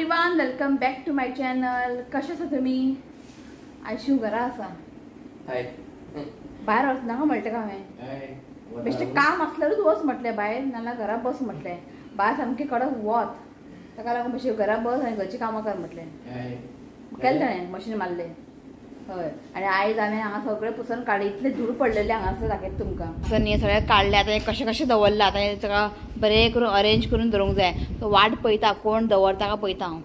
Everyone, welcome back to my channel. कशे आसा तुमी? आयज घरा आसा. हाय. भायर वचनाका म्हणलें का हांवें? बेश्टें काम आसल्यारूच वच म्हटलें भायर, नाल्यार घरा बस म्हटलें. भायर सामकें कडक वत, ताका लागून मातशें घरा बस आनी घरचीं कामां कर म्हटलें. केलें ताणें, मशीन मारलें. हय. आनी आयज हांवें हांगा सगळें पुसून काडलें. इतलें धूळ पडलेलें हांगासर दाखयता तुमकां. पुसून हें सगळें काडलें. आतां हें कशें कशें दवरलां, आतां हें ताका बरें करून अरेंज करून दवरूंक जाय. सो वाट पळयता कोण दवरता का पळयता हांव.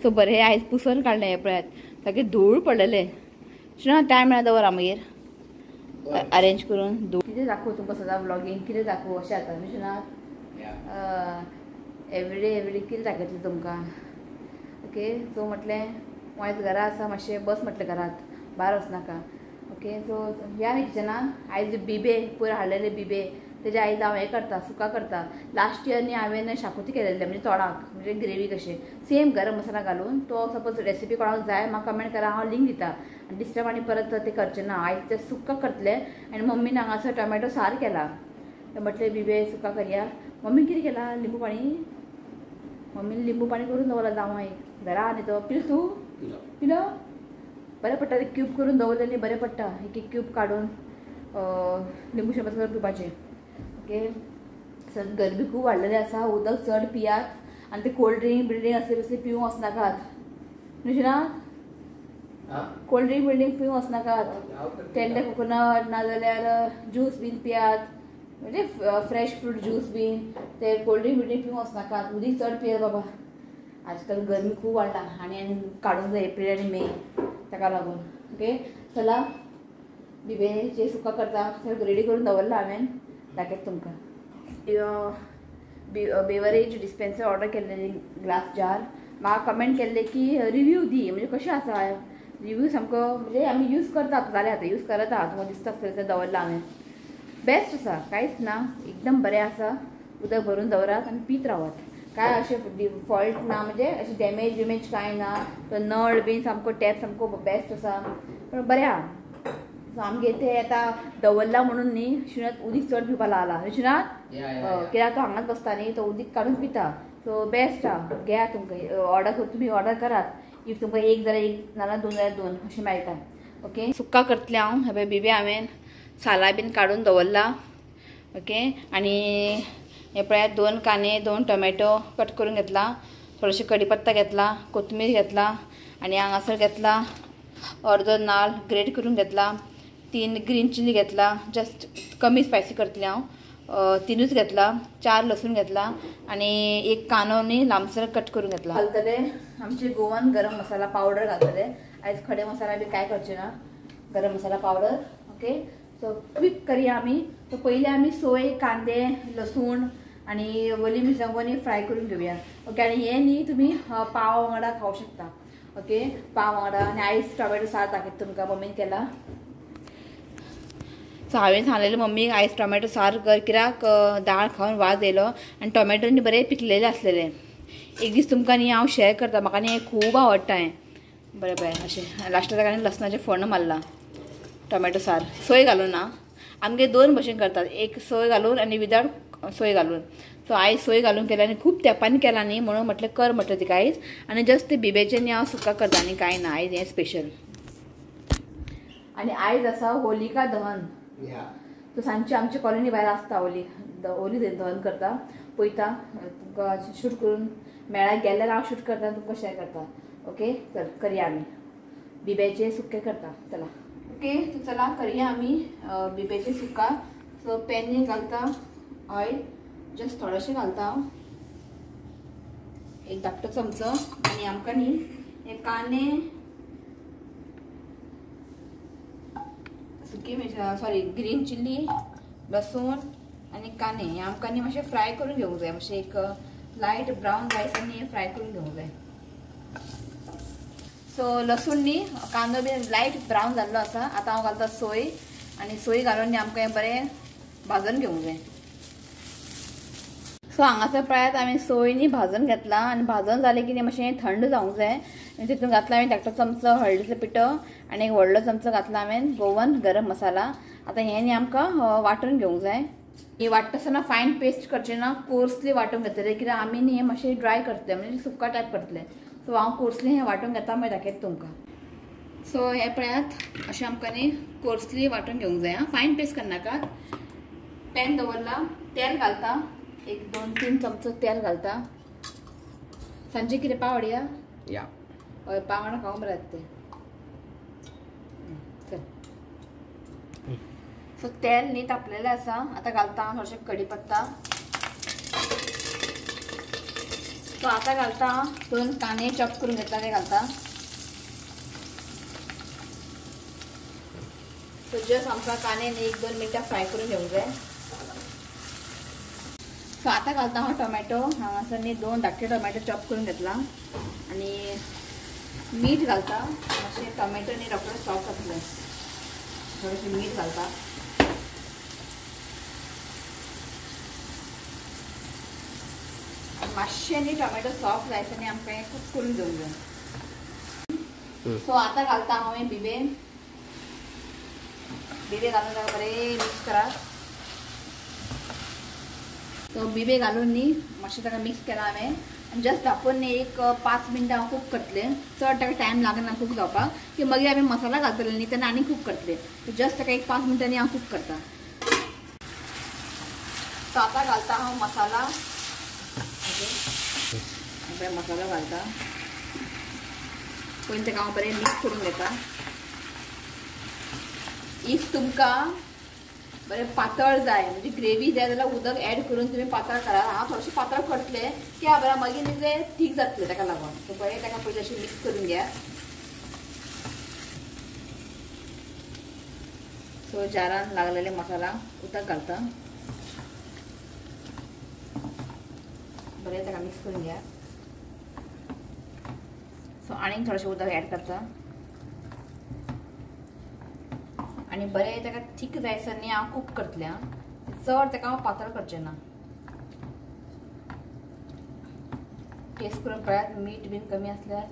सो बरें आयज पुसून काडलें. हें पळयात सारकें धूळ पडलेलें. ना टायम मेळ्ळा दवरा मागीर अरेंज करून. धूळ कितें दाखोवं तुमकां सदां व्लॉगींग, कितें दाखोवं अशें जाता न्हू ना? एवरीडे एवरीडे कितें दाखयतलें तुमकां? ओके, सो म्हटलें आयज घरा आसा मातशें बस म्हटलें घरांत, भायर वचनाका. ओके, सो ह्या न्ही किचनान आयज बिबे पयर हाडलेले बिबे तेजे आयज हांव हें करता, सुका करता. लास्ट इयर न्ही हांवें शाकुती केलेले, म्हणजे तोणाक, म्हणजे ग्रेवी कशें सेम गरम मसाला घालून. तो सपोज रेसिपी कोणाक जाय म्हाका कमेंट करा, हांव लिंक दिता. आनी डिस्टर्ब आनी परत ते करचें ना. आयज ते सुका करतले. आनी मम्मीन हांगासर टोमॅटो सार केला. म्हटलें बिबे सुका करया. मम्मीन कितें केला? लिंबू पाणी. मम्मीन लिंबू पाणी करून दवरला जावं एक घरा. आनी तो पिल तूं पिलो बरें पडटा. ते क्यूब करून दवरले न्ही बरें पडटा. एक एक क्यूब काडून लिंबू सरबत करून पिवपाचें. ओके, सर गरमी खूब वाडलेली आसा. उदक चड पियात आनी ते कोल्ड ड्रिंक बिल्डिंग असले बिसले पिवंक वचनाकात. न्हू ना? कोल्ड ड्रिंक बिल्डिंग पिवंक वचनाकात. टेंडर कोकोनट नाजाल्यार ज्यूस बीन पियात, म्हणजे फ्रेश फ्रूट ज्यूस बीन. ते कोल्ड ड्रिंक बिल्डिंग पिवंक वचनाकात. उदीक चड पियात बाबा. आजकाल गरमी खूब वाडला आनी काडूंक जाय एप्रील आनी मे, ताका लागून. ओके, चला बिबेचे सुका करता. सगळें रेडी करून दवरलां हांवें, दाखयता तुमकां. बेवरेज डिस्पेन्सर ऑर्डर केल्लेली ग्लास जार. म्हाका कमेंट केल्ले की रिव्यू दी, म्हणजे कशें आसा रिव्यू सामको. म्हणजे आमी यूज करतात जालें, आतां यूज करत आहा. तुमकां दिसता आसतलें दवरलां हांवें. बेस्ट आसा, कांयच ना, एकदम बरें आसा. उदक भरून दवरात आनी पीत रावात. काय अशें फॉल्ट ना, म्हणजे अशें डॅमेज बिमेज कांय ना. तो नळ बीन सामको टॅप सामको बेस्ट आसा, पण बरें आहा. सो आमगे ते आतां दवरला म्हणून न्ही शिनात उदीक चड पिवपा लागला. शिनात कित्याक तो हांगाच बसता न्ही, तो उदीक काडून पिता. सो बेस्ट आहा. घेया तुमकां ऑर्डर, तुमी ऑर्डर करात. If तुमकां एक जाल्यार एक, नाल्यार दोन जाल्यार दोन अशें मेळटा. ओके, सुक्का करतलें हांव. हे पळय बिबे हांवें सालां बीन काडून दवरला. ओके, आनी हे पळयात 2 कांदे 2 टोमॅटो कट करून घेतला. थोडेशे कडीपत्ता घेतला, कोथमीर घेतला आनी हांगासर घेतला अर्दो नाल ग्रेट करून घेतला. 3 ग्रीन चिली घेतला, जस्ट कमी स्पायसी करतलें हांव. 3च घेतला. 4 लसूण घेतला आनी 1 कांदो न्ही लांबसर कट करून घेतला. घालतले आमचे गोवन गरम मसाला पावडर घालतले. आयज खडे मसाला बी काय करचे ना, garam masala powder. Okay, so quick करया आमी. सो पयलीं आमी सोय, कांदे, लसूण आनी वली मिरसांगो न्ही फ्राय करून घेवया. ओके, आनी हें न्ही तुमी पाव वांगडा खावंक शकता. ओके, पाव वांगडा. आनी आयज टोमॅटो सार दाखयता तुमकां मम्मीन केला. सो हांवें सांगलेलें मम्मीक आयज टोमॅटो सार कर, कित्याक दाळ खावन वाज येयलो आनी टोमॅटो न्ही बरे पिकलेले आसलेले. एक दीस तुमकां न्ही हांव शेअर करता, म्हाका न्ही हें खूब आवडटा हें. बरें बरें अशें लास्टाक ताका न्ही लसणाचें फोण्ण मारलां. टोमॅटो सार सोय घालून ना, आमगे 2 भशेन करतात, एक सोय घालून आनी विदाउट सोय घालून. सो आयज सोय घालून केल्या आनी खूब तेंपान केला न्ही म्हणून म्हटलें कर म्हटलें तिका आयज. आनी जस्ट ते बिबेचें न्ही हांव सुका करता आनी कांय ना आयज हें स्पेशल. आनी आयज आसा होलिका दहन. सो सांजचे आमची कॉलनी भायर आसता होली, होली दहन करता. पळयता तुमकां शूट करून मेळ्ळा गेल्यार हांव शूट करता, तुमकां शेअर करता. ओके, चल करया आमी बिब्याचे सुके करता. चला ओके, सो चला करया आमी बिब्याचे सुका. सो पॅनीर घालता ऑयल, जस्ट थोडेशें घालता, एक धाकटो चमचो. आनी आमकां न्ही हे कांदे, सुकी मिरसांग, सॉरी ग्रीन चिल्ली, लसूण आनी कांदे हे आमकां न्ही मातशें फ्राय करून घेवंक जाय. मातशें एक लायट ब्रावन रायस आनी फ्राय करून घेवंक जाय. सो लसूण न्ही कांदो बी लायट ब्रावन जाल्लो आसा. आतां हांव घालता सोय आनी सोय घालून न्ही आमकां हें बरें भाजून घेवंक जाय. सो हांगासर पळयात हांवें सोय न्ही भाजून घेतला आनी भाजून जालें की मातशें थंड जावंक जाय. आनी तितून घातला हांवें धाकटो चमचो हळदीचो पिठो आनी एक व्हडलो चमचो घातला हांवें गोवन गरम मसाला. आतां हें न्ही आमकां वांटून घेवंक जाय. ही वांट्टा आसतना फायन पेस्ट करचें ना, कोर्सली वांटून घेतले कित्याक आमी न्ही हें मातशें ड्राय करतले म्हणजे सुक्का टायप करतले. सो हांव कोर्सली हें वांटून घेता मागीर दाखयता तुमकां. सो हें पळयात अशें आमकां न्ही कोर्सली वांटून घेवंक जाय. आं, फायन पेस्ट करनाकात. पॅन दवरला, तेल घालता, 1 2 3 चमचो तेल घालता. सांजे कितें पाव हाडया? या हय, पाव वांगडा खावंक बरें जाता तें. चल. सो तेल न्ही तापलेलें आसा, आतां घालता थोडेशें कडी पत्ता. सो आतां घालता 2 कांदे चॉप करून घेतला ते घालता. सो जस्ट आमकां कांदे न्ही 1-2 मिनटां फ्राय करून घेवंक जाय. सो आतां घालता हांव टोमॅटो. हांगासर न्ही 2 धाकटे टोमॅटो चॉप करून घेतला आनी मीठ घालता. मातशें टोमॅटो न्ही रोखडो सॉफ्ट जातले, थोडेशें मीठ घालता. मातशें न्ही टोमॅटो सॉफ्ट जायसर न्ही आमकां हें कुक करून घेवंक जाय. सो आतां घालता हांव हें बिबे. बिबे घालून ताका बरें मिक्स करा. सो बिबे घालून न्ही मातशें ताका मिक्स केलां हांवें आनी जस्ट धांपून न्ही एक 5 मिनटां हांव कूक करतलें. चड ताका टायम लागना कूक जावपाक, की मागीर आमी मसाला घालतले न्ही तेन्ना आनी कूक करतले. जस्ट ताका एक 5 मिनटांनी हांव कूक करता. सो आतां घालता हांव मसाला. ओके, मसालो घालता. पयलीं ताका हांव बरें मिक्स करून घेता. If तुमकां बरें पातळ जाय म्हणजे ग्रेवी जाय जाल्यार उदक एड करून तुमी पातळ करा. हांव थोडेशें पातळ करतलें त्या बरें मागीर न्ही तें थीक जातलें ताका लागून. सो बरें ताका पयलीं अशें मिक्स करून घ्या. सो जारान लागलेले मसाला उदक घालता, बरें ताका मिक्स करून घ्या. सो आनीक थोडेशें उदक एड करता आनी बरें ताका थीक जायसर न्ही हांव कूक करतलें. आं, चड ताका हांव पातळ करचें ना. टेस्ट करून पळयात मीठ बीन कमी आसल्यार.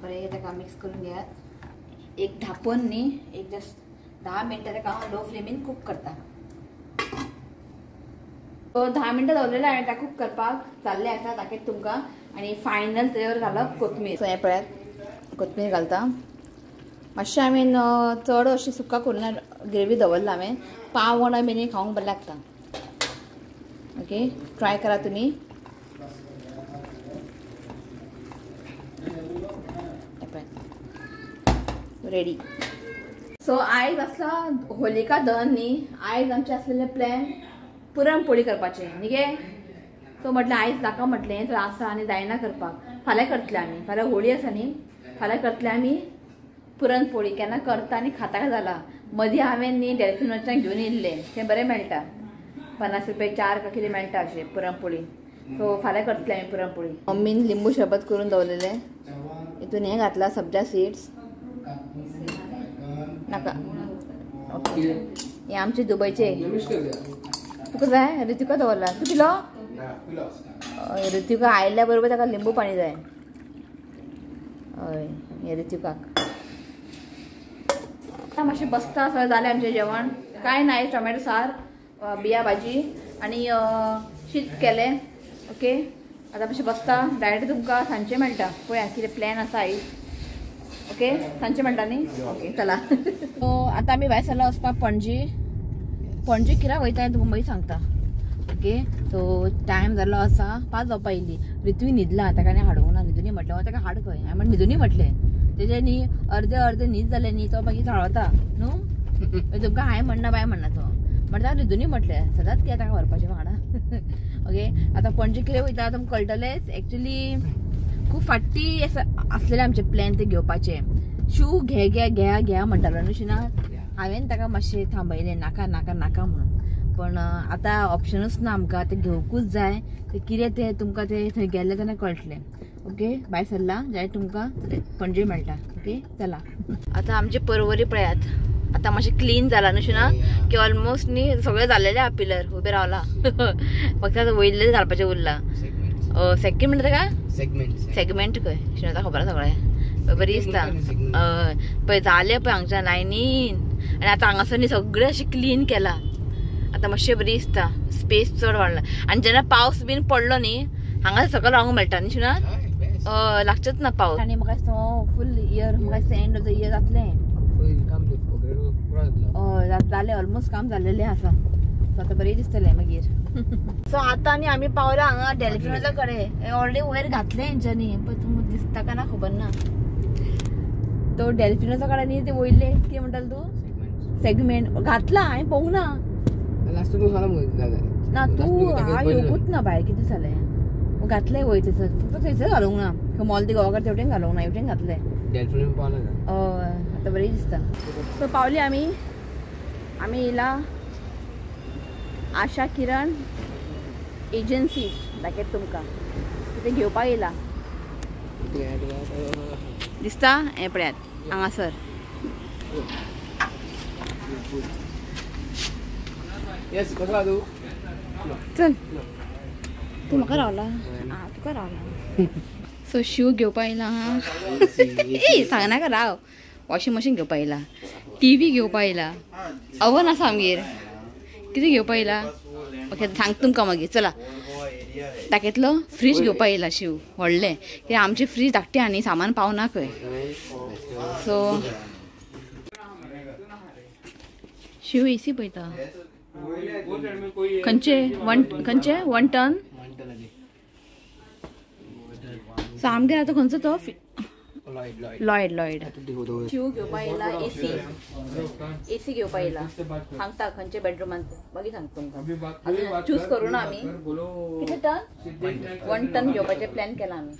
बरें ताका मिक्स करून घेयात. एक धांपून न्ही एक जस्ट 10 मिनटां ताका हांव लो फ्लेमीन कूक करता. सो 10 मिनटां दवरलेलें हांवें ताका कूक करपाक. जाल्लें आसा दाखयता तुमकां. आनी फायनल तेजेर घालप कोथमीर. सो हें पळयात कोथमीर घालता. मातशें हांवें चड अशी सुका करूं ना, ग्रेवी दवरला हांवें. पाव वांगडा बीन खावंक बरें लागता. ओके, ट्राय करा तुमी. रेडी. सो आयज आसला होलिका दहन न्ही, आयज आमचें आसलेलें प्लॅन पुरणपोळी करपाचें न्ही गे. सो म्हटलें आयज नाका म्हटलें तर आसा आनी जायना करपाक, फाल्यां करतले आमी. फाल्यां होळी आसा न्ही, फाल्यां करतले आमी पुरणपोळी. केन्ना करता आनी खाता काय जाला. मदीं हांवें न्ही डेल्फिनोच्यान घेवन येयल्लें, तें बरें मेळटा, 50 रुपये 4 काय कितें मेळटा अशें पुरणपोळी. सो फाल्यां करतले आमी पुरणपोळी. मम्मीन लिंबू शरबत करून दवरलेलें, हितून हें घातलां सब्जा सिड्स नाका. ओके, हे आमचे दुबयचे. तुका जाय? ऋतिका दवरला. तूं पिलो? ऋतिका आयल्या बरोबर ताका लिंबू पाणी जाय. हय, हे ऋतिकाक. आतां मातशें बसता. सगळें जालें आमचें जेवण. कांय ना, टोमॅटो सार, बिया भाजी आनी शीत केलें. ओके, आतां मातशें बसता. डायरेक्ट तुमकां सांजचें मेळटा. पळया कितें प्लॅन आसा आयज. ओके, सांजचें मेळटा न्ही. ओके, चला. सो आतां आमी भायर सरला वचपाक पणजी. पणजी कित्याक वयता तुमकां मागीर सांगता. ओके, सो टायम जाल्लो आसा 5 जावपा येयली. ऋतू न्हिदला, ताका आनी हाडूंक ना. न्हिदुनी म्हटलें हांव ताका हाड खंय. हांवें म्हण न्हिदुनी म्हटलें. तेजें न्ही अर्दे अर्दे न्हीद जालें न्ही, तो मागीर चाळवता न्हू. तुमकां हांवें म्हणना बाय म्हणना तो म्हणटा न्हिदुनी म्हटलें. सदांच कित्याक ताका व्हरपाचें वांगडा. ओके, आतां पणजे कितें वयता तुमकां कळटलेंच. एक्चुली खूब फाटी आसलेले आमचे प्लॅन ते घेवपाचे. शू घे घे घेया घेया म्हणटालो न्हू शिना. हांवें ताका मातशें थांबयलें, नाका नाका नाका म्हणून. पण आतां ऑप्शनूच ना आमकां, तें घेवकूच जाय. तें कितें तें तुमकां तें थंय गेल्लें तेन्ना कळटलें. ओके, भायर सरला जाल्यार तुमकां पणजे मेळटा. ओके, चला. आतां आमची परवरी पळयात. आतां मातशें क्लीन जाला न्हू शिना, की ऑलमोस्ट न्ही सगळें जाल्लेलें आहा. पिलर उबें रावला, फक्त आतां वयलें घालपाचें उरलां. सेगमेंट म्हणटा ताका, सेगमेंट खंय शिना खबर आसा सगळें. बरी दिसता. पळय जालें पळय हांगच्या लायनीन. आनी आतां हांगासर न्ही सगळें अशें क्लीन केलां, आतां मातशें बरी दिसता, स्पेस चड वाडला. आनी जेन्ना पावस बीन पडलो न्ही हांगा सकयल रावंक मेळटा न्ही शिवनाथ, लागचेच ना पावस. आनी म्हाका दिसता फूल इयर, म्हाका दिसता एंड ऑफ the year जातलें. हय जालें, ऑलमोस्ट काम जाल्लेलें आसा. सो आतां बरें दिसतलें मागीर. सो आतां न्ही आमी पावला हांगा डेल्फिनोजा कडेन. ऑलरेडी वयर घातलें हेंच्यांनी, पळय तुमकां दिसता काय ना खबर ना. तो डेल्फिनोजा कडेन न्ही ते वयले कितें म्हणटाले तूं सेगमेंट घातला हांवें पळोवंक ना. ना तूं हांव येवकूच ना भायर, कितें जालें घातलें वयर थंयसर, फक्त थंयसर घालूंक ना, मॉल दी गोवा तेवटेन घालूंक ना, हेवटेन घातलें. हय आतां बरें दिसता. सो पावली आमी, आमी येयला आशा किरण एजन्सी दाखयता तुमकां, कितें घेवपाक येयला दिसता हें पळयात हांगासर. चल तूं म्हाका रावला, आं तुका रावला. सो शू घेवपाक येयला. ए सांगनाका राव. वॉशिंग मशीन घेवपाक येयला, टीव्ही घेवपाक येयला, ओवन आसा आमगेर, कितें घेवपाक येयला ओके सांग तुमकां मागीर. चला दाखयतलो. फ्रीज घेवपाक येयला शिव, व्हडलें, कित्याक आमचें फ्रीज धाकटें आनी सामान पावना खंय. सो शिव एसी पळयता. खंयचे वन, खंयचे 1 टन. सो आमगेर आतां खंयचो तो लॉयड, लॉयड. शिव घेवपाक येयला एसी, एसी घेवपाक येयला. सांगता खंयच्या बेडरुमान मागीर सांगता तुमकां. चूज करूं ना आमी कितले टन, 1 टन घेवपाचें प्लॅन केला आमी.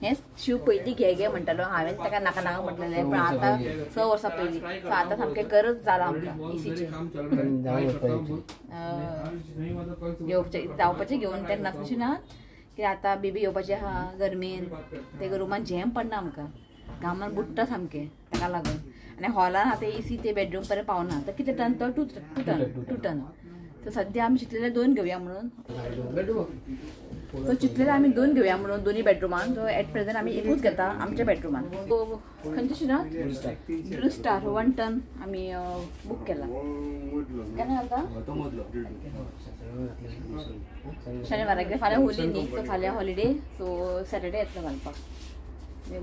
हें शिव पयलीं घे घे म्हणटालो, हांवें ताका नाका नाका म्हटलेलें, पण आतां 6 वर्सां पयलीं. सो आतां सामकें गरज जाला आमकां एसीची. घेवचें जावपाचें घेवन तेन्ना कशें ना की आतां बेबी येवपाचें आहा गरमेन, ते रुमान झेम पडना आमकां, घामान बुडटा सामकें ताका लागून. आनी हॉलान आतां एसी ते बेडरूम पर्यंत पावना. तर कितले टन तो 2 टन, 2 टन. तर सद्या आमी चिंतलेलें 2 घेवया म्हणून. सो चिंतलेलें आमी 2 घेवया म्हणून दोनी बेडरुमान. सो एट प्रेझेंट आमी एकूच घेता आमच्या बेडरुमान. सो खंयचे शिना ब्लू स्टार 1 टन आमी बूक केला. केन्ना घालता? शनिवाराक, फाल्यां होली न्ही, सो फाल्यां हॉलिडे, सो सॅटर्डे येतलो घालपाक.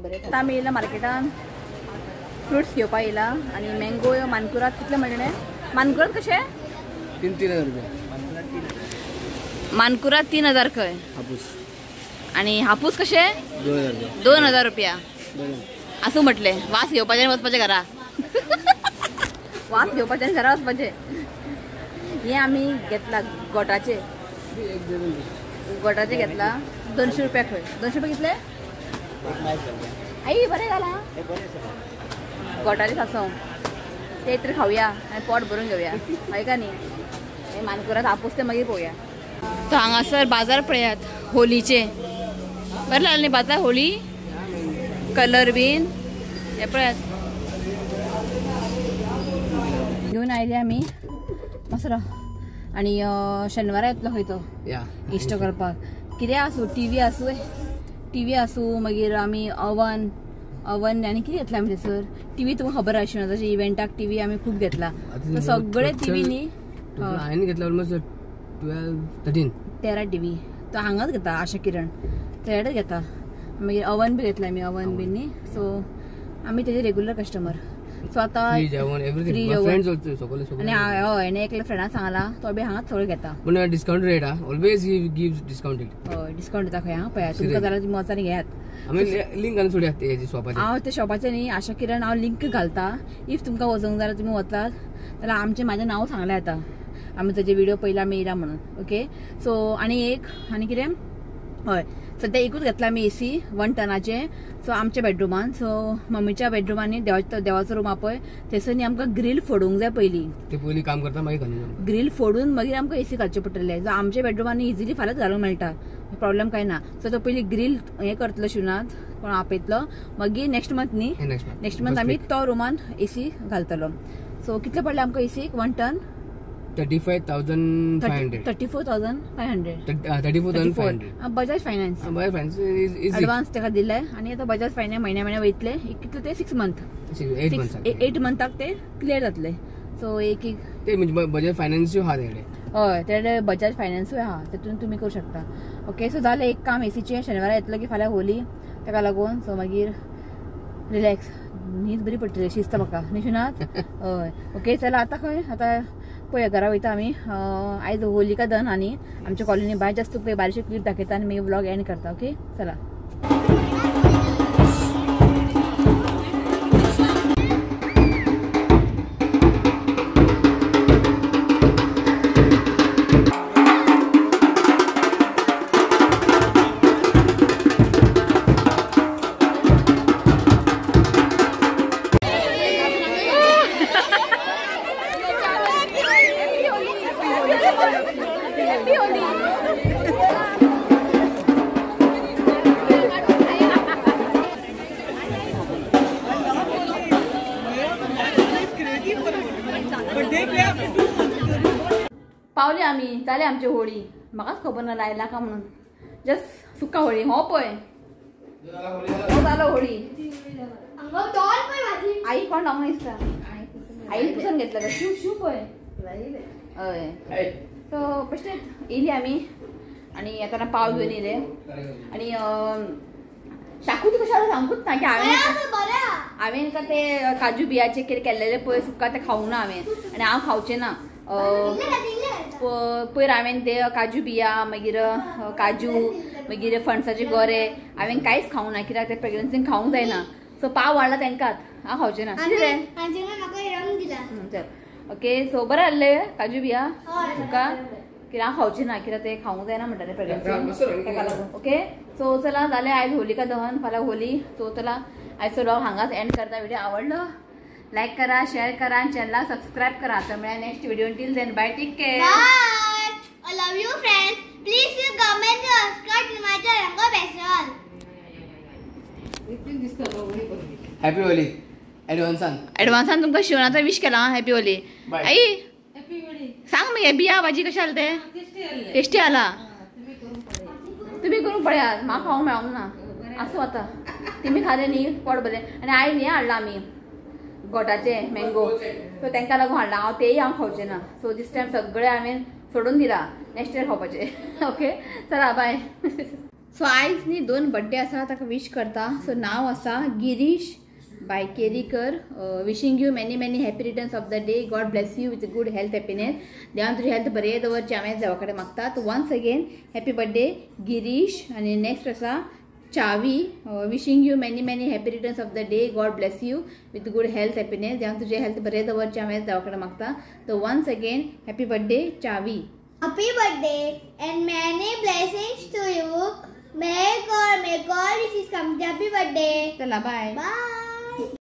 बरें आतां आमी येयला मार्केटान फ्रुट्स घेवपाक येयला. आनी मँगो मानकुरात कितले म्हणलें? मानकुरात कशें? 3-3 हजार रुपया. मानकुरात 3000 खंय. हापूस. आनी हापूस कशें? 2000 रुपया. आसूं म्हटलें वास घेवपाचें आनी वचपाचें घरा. वास घेवपाचें आनी घरा वचपाचें. हें आमी घेतला गोटाचे, गोटाचे घेतला 200 रुपया खंय. 200 रुपया कितले? आई बरें घाला गोटाचे सांसव ते तरी खावया आनी पोट भरून घेवया. हय का न्ही? हे मानकुरात हापूस ते मागीर पळोवया. तो हांगासर बाजार पळयात होलीचे, बरें लागलें न्ही बाजार, होली कलर बीन हे पळयात. घेवन आयले आमी मातसो. आनी शेनवारा येतलो खंय तो इश्ट करपाक. कितें आसूं, टीव्ही आसूं, टीव्ही आसूं, मागीर आमी ओवन, ओवन आनी कितें घेतलां आमी थंयसर. टीव्ही तुमकां खबर आशिल्ली ना, तशें इव्हेंटाक टीव्ही आमी खूब घेतला. सगळे टीव्ही न्ही हांवें घेतला ऑलमोस्ट 12 13 13 टीव्ही तो हांगाच घेता आशा किरण थेडच घेता. मागीर ओवन बी घेतला आमी, ओवन बी न्ही. सो आमी तेजे रेगुलर कस्टमर. सो आतां फ्रीज आनी हय, आनी एकल्या फ्रेंडाक सांगला तो बी हांगाच सगळें घेता. पूण डिस्कावंट रेट आहा, always he gives discount rate. हय डिस्कावंट दिता खंय. हां पळयात तुमकां जाल्यार तुमी वचान घेयात. आमी लिंक घालून सोडया तेजे शॉपाचेर. हांव ते शॉपाचेर न्ही आशा किरण हांव लिंक घालता. If तुमकां वचूंक जाल्यार तुमी वचात जाल्यार आमचें म्हाजें नांव सांगलें आतां, आमी ताजे व्हिडिओ पयला आमी येयला म्हणून. ओके सो आनी एक आनी कितें, हय सद्या एकूच घेतला आमी एसी 1 टनाचें. सो आमच्या बेडरुमान, सो मम्मीच्या बेडरुमान देवाचो रूम पळय थंयसर न्ही आमकां ग्रील फोडूंक जाय पयलीं. ते पयलीं काम करता मागीर ग्रील फोडून मागीर आमकां एसी घालचें पडटलें. सो आमच्या बेडरुमान इजिली फाल्यांच घालूंक मेळटा, प्रॉब्लम कांय ना. सो तो पयलीं ग्रील हें करतलो शिवनाथ कोण आपयतलो, मागीर नेक्स्ट मंथ न्ही, नेक्स्ट मंथ आमी तो रुमान एसी घालतलो. सो कितले पडले आमकां एसीक 1 ton? 35,500. 34,500. 34,500. Bajaj Finance. Bajaj Finance is easy. Advance ताका दिले आनी आतां बजाज फायनान्स म्हयन्या म्हयन्या वयतले. कितले ते 6 मंथ, 8 मंथाक ते क्लियर जातले. सो एक एक ते म्हणजे बजाज फायनान्सूय आहा तेकडे. हय, तेकडे बजाज फायनान्सूय आहा, तेतून तुमी करूं शकता. ओके, सो जालें एक काम एसीचें. शेनवारा येतलो की फाल्यां होली, ताका लागून सो मागीर रिलॅक्स, न्हीद बरी पडटली अशी दिसता म्हाका. न्ही शिवनाथ? हय. ओके, चला आतां खंय आतां पळया घरा वयता आमी. आयज होलिका दहन आनी आमच्या कॉलनी भायर जास्त पळय बारीकशी क्लिप दाखयता आनी मागीर व्लॉग एंड करता. ओके, चला. पावले आमी, जाले आमची होळी. म्हाकाच खबर ना लायला का म्हणून, जस्ट सुका होळी. हो पळय हो जालो होळी. आई कोण लावून दिसता, आईन पुसून घेतलं शिव शिव पळय. हय, सो बेश्टे येयली आमी आनी येताना पाव घेवन येयले. आनी शाकुती कशें जालें सांगूच ना की हांवें का ते काजू बियाचे कितें केल्लेले पळय सुका ते खावंक ना हांवें, आनी हांव खावचें ना. पयर हांवें ते काजू बिया, मागीर काजू, मागीर फणसाचे गोरे हांवें कांयच खावंक ना, कित्याक ते प्रेग्नन्सीन खावंक जायना. सो पाव वाडला तेंकात, हांव खावचें ना. कितें चल ओके, सो बरें आहले काजू बिया सुका, कित्याक हांव खावचें ना, कित्याक ते खावंक जायना म्हणटा ते प्रेग्नन्सीन, ताका लागून. ओके, सो चला जालें आयज होलिका दहन, फाल्यां होली. सो चला आयचो व्लॉग हांगाच एंड करता. व्हिडिओ आवडलो लायक करा, शेअर करा आणि चॅनलला सबस्क्राईब करा. तर मिळा next video. Till then bye, take care. Bye. I love you friends. Please you comment, subscribe माझ्या रंग festival. Happy Holi ॲडव्हान्सान. ॲडव्हान्सान तुमकां शिवनाचा विश केला. हॅपी होली. आई सांग मगे बिया भाजी कशें आले ते? टेस्टी आला. तुमी करूंक पळयात, म्हाका खावंक मेळोंक ना. आसूं आतां तुमी खाले न्ही पोट बरें. आनी आयज हें हाडलां आमी गोटाचे मँगो, सो तांकां लागून हाडलां. हांव तेय हांव खावचें ना. सो दीस टायम सगळें हांवें सोडून दिला, नेक्स्ट इयर खावपाचें. ओके, चला बाय. सो आयज न्ही 2 बड्डे आसा, ताका विश करता. सो नांव आसा Girish Baykerikar. Wishing you many many happy returns of the day. God bless you with good health, happiness. देवान तुजी हेल्थ बरी दवरची हांवें देवा कडेन मागतात. Once again happy birthday Girish. आनी नेक्स्ट आसा Chavi. Wishing you many many happy returns of the day. God bless you with good health, happiness. देवान तुझे हेल्थ बरे दवरचे हांवें देवा कडेन मागता. So once again happy birthday Chavi. Happy birthday and many blessings to you. May God wishes come. Happy birthday. चला बाय. बाय.